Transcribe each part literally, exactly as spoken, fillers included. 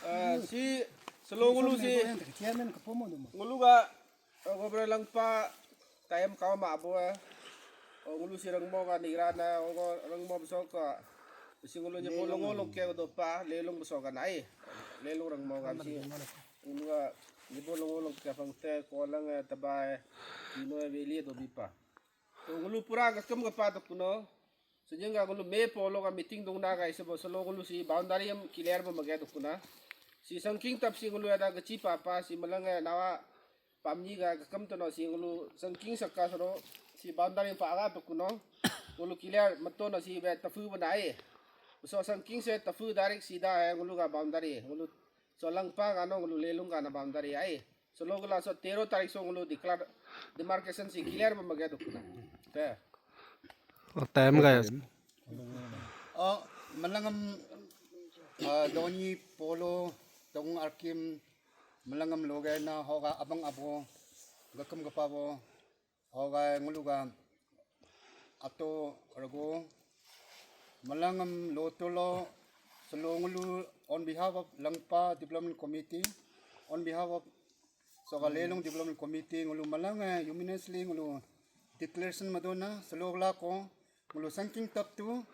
Ah, si selo ngulu si ngulu ga, oh, gobra langpa time kau ma abo, eh. Oh, ngulu si rengmo ga nigrana, oh, go rengmo besok ka. Si ngulu nyepo longo longke dopa, lelong besok ka nai. Lelong rengmo ga si ngulu ga nyepo longo longke pangte, kolang, eh, taba, eh, kino, eh, veli dobipa. To ngulu pura gakam gapa to kuno. Sejeng ga ngulu me polo ga meeting dong na ga isebo selo ngulu si boundary am clear ba mage to kuna. Si sangking tap si ngulu ada gachi papa si malang, eh, nawa pamni ga gakam to no si ngulu sangking saka sero si boundary pa aga to kuno. Ngulu clear mato na si be tafu ba nai. So sangking se tafu direct sida, eh, ngulu ga boundary. Ngulu so langpa ga no ngulu lelung ga na boundary ai. Selo gula so tero tarik so ngulu declare demarcation si clear ba mage to kuna. Te. Oh, time ga ya. Oh, malangam, ah, doni polo tong arkim malangam loge na hoga abang abo gakam gapa bo hoga ngulu ga ato rago malangam lotolo selo ngulu on behalf of Langpa Development Committee, on behalf of Soga Lelung Development Committee ngulu malang, eh, unanimously ngulu declaration madona selo gula ko ngulu sangking tap tu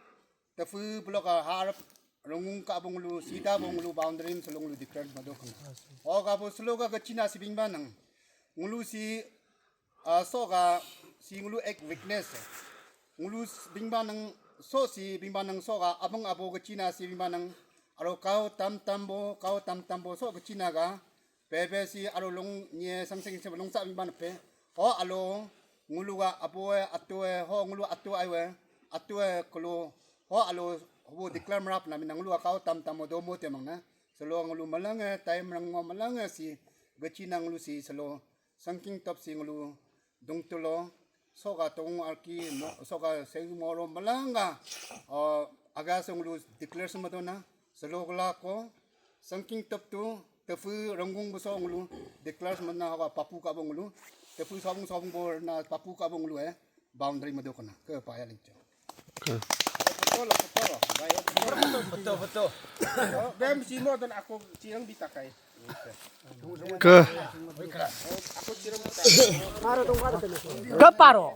tafu block a harap rungung ka abang ngulu sida abang ngulu boundary selo ngulu declare madokang. Hoga bo selo ga gachina si bingba nang ngulu si, ah, soga si ngulu ek weakness. Ngulu s-, bingba nang so si bingba nang soga abang abo gachina si bingba nang aro kau tam tambo, kau tam tambo so gachina ga. Pepe si aro long nye sang sang sang long sa bingba nang pe. Ho alo ngulu ga abo, eh, atu, eh, ho ngulu atu ai we, atu, eh, kelo ho alo ho declare marap na mina ngulu ga kau tam tambo domo te mangna. Selo ngulu malang, eh, time rang ngo malang, eh, si gachina ngulu si selo sangking top si ngulu dungtulo, soga tong arki, mo-, soga segi moro malanga, oh, aga songlu declaration madona, selo gula ko, sangking tep tu, tefu renggung beso ngulu, declaration madona hoga papu kabo ngulu, tefu sabung sabung bor na papu kabo ngulu, eh, boundary madokana, ke paya lincho. Betul, betul. Baik, betul, betul. Bem simo dan aku cireng bitakai. Ke. Aku cireng bitakai. Ke paro.